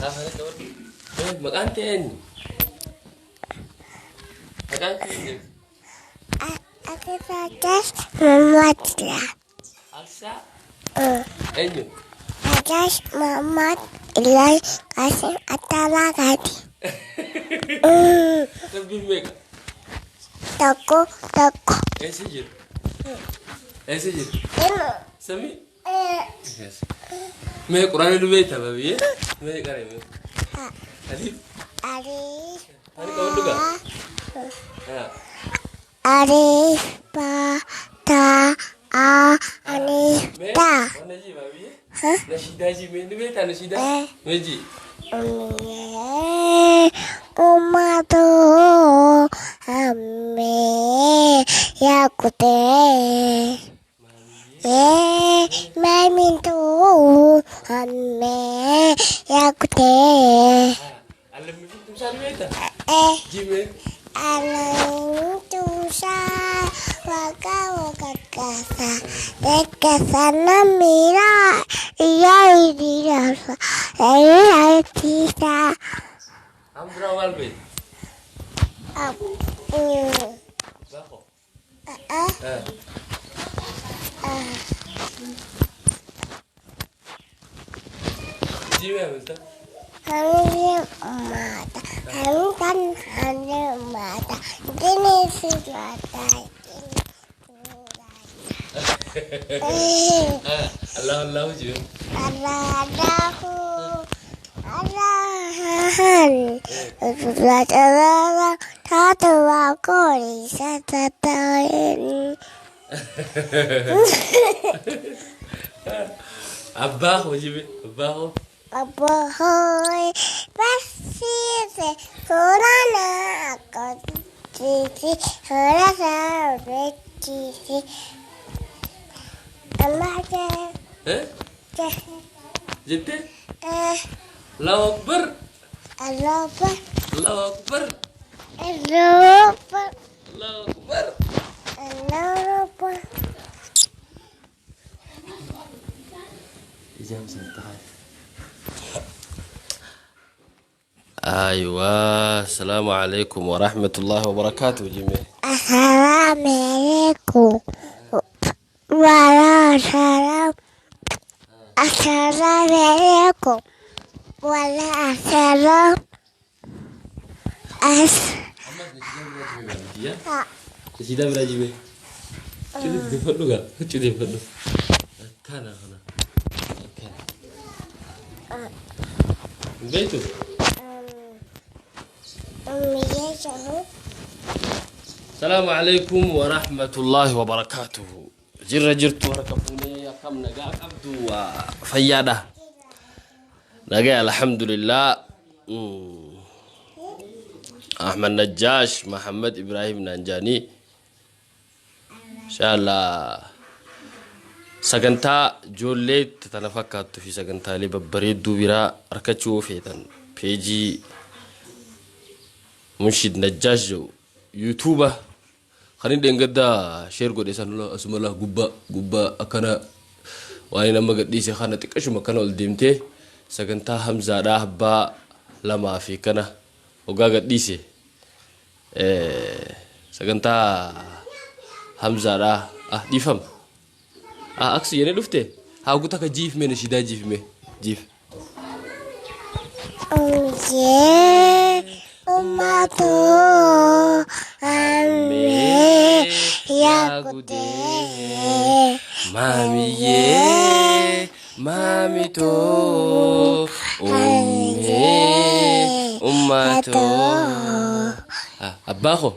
Afaan qabadhu. Maqaan kee eenyu? Maqaan kee eenyu? Akasaatas Muhammad Ila. Alsaa eenyu? Ajas Muhammad Ila Kasim Atala Gadi. Rabbiin meeqa? Tokko tokko. Eessa jira? Eessa jira? Ilmu. Samii? Mee quraana nu beekta babiyyee? Mee qaree mee? Alif? Alif. Ani qabadhu gaa? Haa. Alif ba ta a alif Mee ta. wanna jii babiyyee? Huh? Nashiidaa jii mee ni beektaa nashiidaa? Eh. Mee jii? Ummee ummatu ammee yaakutee. Maamiyyee. Maamintu ammee yaakutee. Haa. Allammi fi tumsaa ni beektaa? Eh. Jii mee? Alantusa waka waka kasa ekasa namira iya irasa iya tisa Am biraa maal beekta? Abbaa koo. Haa. Jii mee amalta? Hami mata hami kan hami mata dini sujata Haa. Allah Allahu jii mee? Allah Allahu Allah Tatu kori sa ta Abbaa koo jii mee? Abbaa koo. Abohoi basise korana akotiti horasa betiti amate Eh? te Jettee? eh Allahu Akbar. Alaba Allahu Akbar. Alaba Allahu Akbar. Alaba أيوة السلام عليكم ورحمة الله وبركاته جميع. Assalamu alaikum wala salam. Assalamu alaikum wala salam. As Nashiidaa biraa jimee. Culeeffadhu gaa culeeffadhu. Akkana kana. Akkana. Hin beektu? Salaamu alaikum wa rahmatullahi wa barakatuhu. Jirra jirtu harka fuunee akkam nagaa qabdu waa fayyaadha. Nagaa alhamdulillah. Ahmad Najjaash Mahammad Ibrahim Naanjaanii. Inshallah sagantaa ijoollee tana fakkaattu fi sagantaalee babbareedduu biraa harkachuu yoo feetan peejii Munshid Najjaash jedhu yuutuuba kan inni dheengaddaa sheer godhe san asuma laa gubbaa gubbaa akkana waan inni amma gadhiise kana xiqqashuma akkana ol deemtee sagantaa Hamzaadhaa abbaa lamaa fi kana hoggaa gadhiise sagantaa Hamzaadhaa ah dhiifama ah aksi jedhee dhufte haa guutaa ka jiif mee nashiidaa jiif mee jiif. Umjee ummatu ammee yaakutee. Maamiyyee maamitoo ummee ummatoo. Abbaa koo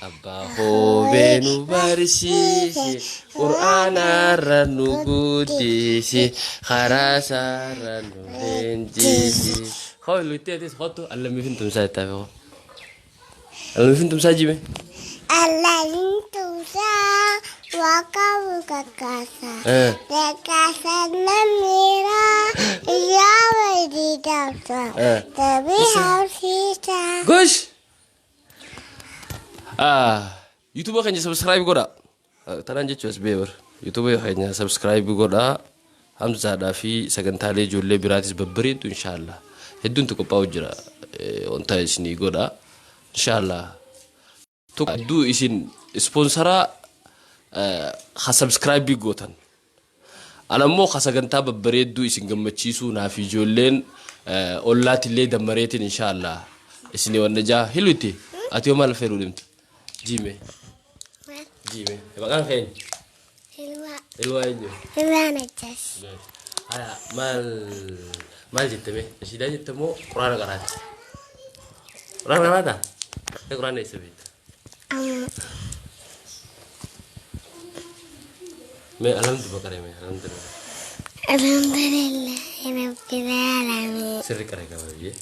abbaa koo beenu barsiisi qur'aanarra nu guddisi karaa isaarra nu leenjisi. Koo luttee atis kottu allammiifin tumsaa itti hafe koo. Allammiifin tumsaa jibe. Alantusa waka wukakasa. Eh. Lekasa namira yawadidasa. Eh. Tabi hausisa. Gosh! Ah, YouTube keenya subscribe godha. Tanaan jechuun as beebar. YouTube keenya subscribe godha. Hamzaadhaa fi sagantaalee ijoollee biraatis babbareeddu inshaallah hedduuntu qophaa'u jira, wanta isinii godha inshaallah. Hedduu isin ispoonsaraa ha subscribe gootan, anammoo ka sagantaa babbareedduu isin gammachiisuu naaf ijoolleen ollaatillee dammareetiin inshaallah isinii wanna jaa. Hilutti ati yoo maal fedhuu deemta? Jiime jiime, maqaan keenya? Hilwaa. Ilwaa eenyu? Hilwaa Najjaas. Haya, maal maal jette mee? Nashiidaa jette moo quraana qaraata? Quraana qaraata? Mee quraana eessa beekta? Amma. Mee alhamdu baqaree, mee alhamdu. Alhamdulillahi Rabbil Alamin. Sirri qaree qaba biyyee.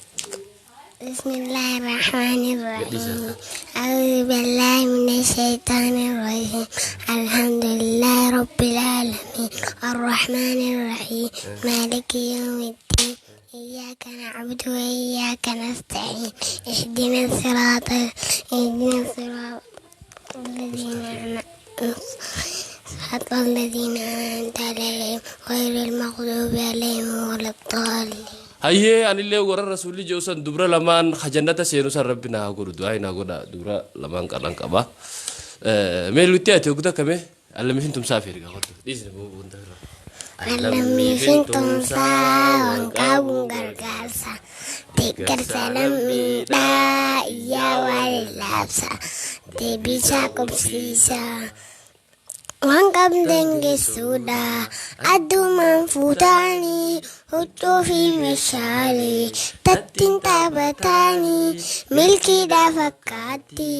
بسم الله الرحمن الرحيم. أعوذ بالله من الشيطان الرجيم. الحمد لله رب العالمين، الرحمن الرحيم، مالك يوم الدين، إياك نعبد وإياك نستعين، اهدنا الصراط الذين أنعمت عليهم، غير المغضوب عليهم ولا الضالين. Hayyee, anillee warra rasuulli jedhu san dubra lamaan jannata seenu san rabbi naa godhu, du'aa naa godha. Dubra lamaan qalan qaba. Mee lutti ati ogda kame allamii tumsaa fi ergaa godhu dhiisni wanta irra. Lammiifiin tumsaa waan qabuun gargaarsa. Deeggarsa lammiidhaa iyyaa waan laabsa. Deebisaa qubsiisa. Waan qabdan geessuudha. Addumaan fuutaanii huccuu fi meeshaalee tattiin taphatanii milkiidha fakkaatti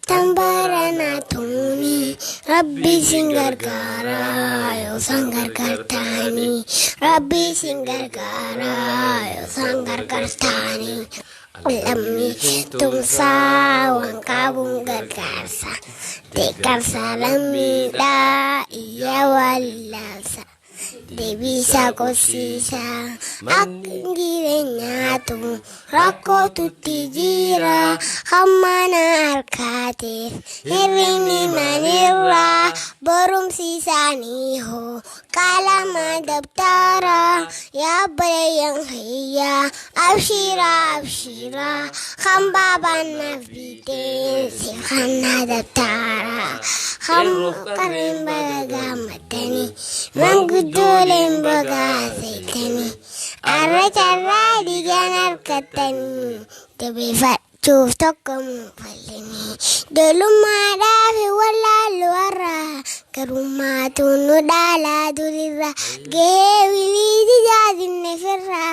tambaranaa tuuni. Rabbi isin gargaara yoo isaan gargaartanii. Rabbi isin gargaara yoo isaan gargaartanii. Lammii tumsaa waan qabuun gargaarsa. Deeggarsa lammiidhaa iyya wallaansa. Deebisaa qobsiisa. Akka jireenyaatu rakkootutti jira. Hammana harkaateef hirribni manirraa barumsi isaanii hoo qalama dabtara. Yaabbalayyan hiyyaa, abshiira abshiira, kan baabaan naaf bitee si kanna dabtara. Kan qarreen baga gammadanii, manguddooleen baga seetanii, arra carraa dhiigaan harkattanii jabeeffachuuf tokko muufallinii. Ijoollummaadhaaf wallaallu har'a, garummaatu nu dhaalaa durirra, gahee wilii jijaazinne firra,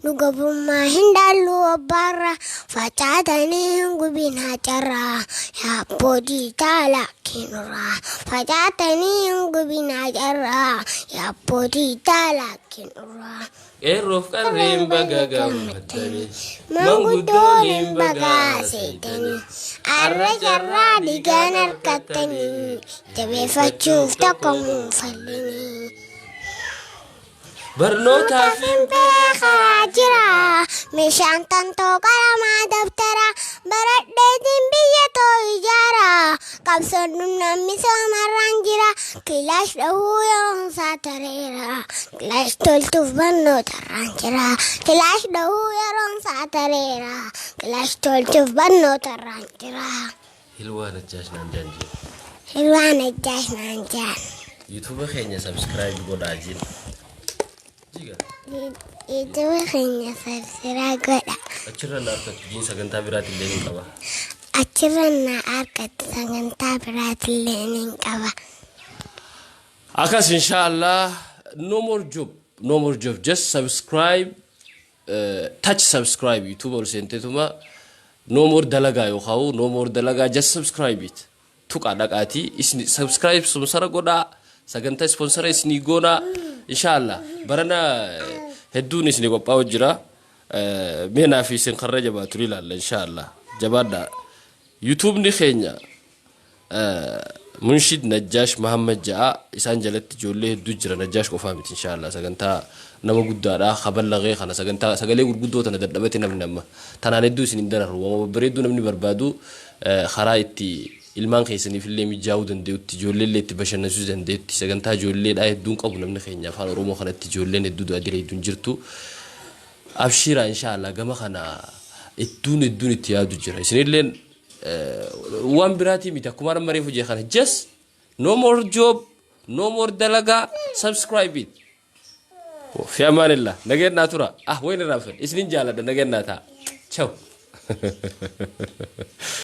nu gabrummaa hin dhaallu abbaarra, facaatanii hin gubin hacarraa, yaabbootii taalaa kenurraa, facaatanii hin gubin hacarraa, yaabbootii taalaa kenurraa. Qeerroof qarreen baga gammaddanii, Manguddooliin baga seetanii, arra carraa dhiigaan harkattanii jabeeffachuuf tokko muufallinii. Barnootaaf hin beekaa jira meeshaan tantoo qalamaa dabtara, baradheetiin biyya too ijaara, qabsoon dhumnaan misoomarraan jira, kilaash dhahuu yeroonsaa tareera, kilaash tolchuuf barnootarraan jira, kilaash dhahuu yeroonsaa tareera, kilaash tolchuuf barnootarraan jira. Hilwaa Najjaash naan jaan jee. Hilwaa Najjaash naan jaan. YouTube keenya subscribe godhaa jeen. Jiga. YouTube keenya subscribe godha. Achirra na argattu jiin, sagantaa biraatillee ni qaba. Achirra na argattu, sagantaa biraatillee ni qaba. Akkas inshallah, no more job, no more job, just subscribe, touch subscribe. YouTube ol seenteetuma no more dalagaa yookaan no more dalagaa, just subscribe it tuqa dhaqaatii isin subscribe sponsor godhaa, sagantaa sponsor isinii goonaa inshallah. Barana hedduun isinii qophaa'u jira. Meenaa fi isin karra jabaatu ni ilaalla inshallah. Jabaadhaa, YouTubeni keenya Munshid Najjaash Mahammad ja'a. Isaan jalatti ijoollee hedduu jira, Najjaash qofaa miti inshallah. Sagantaa nama guddaadha kaballaqee kana, sagantaa sagalee gurguddoo tana dadhabate namni amma tanaan hedduu isin hin dararu. Wama babbareedduu namni barbaadu karaa itti Ilmaan keessaniif illee mijaa'uu danda'utti, ijoollee illee itti bashannansiisuu dandeetti. Sagantaa ijoolleedhaa hedduun qabu namni keenya afaan Oromoo kanatti ijoolleen hedduu du'a hedduun jirtu. Abshiira, inshaallah gama kana hedduun hedduun itti yaadu jira. Isinilleen waan biraatii miti, akkuma amma reefu jee kana, just no more job, no more dalagaa, subscribe it. Fi amaanillah, nageen naa tura. Ah, wayin irraa fedhe, isinin jaaladha, nageen naa ta'a. Ciao.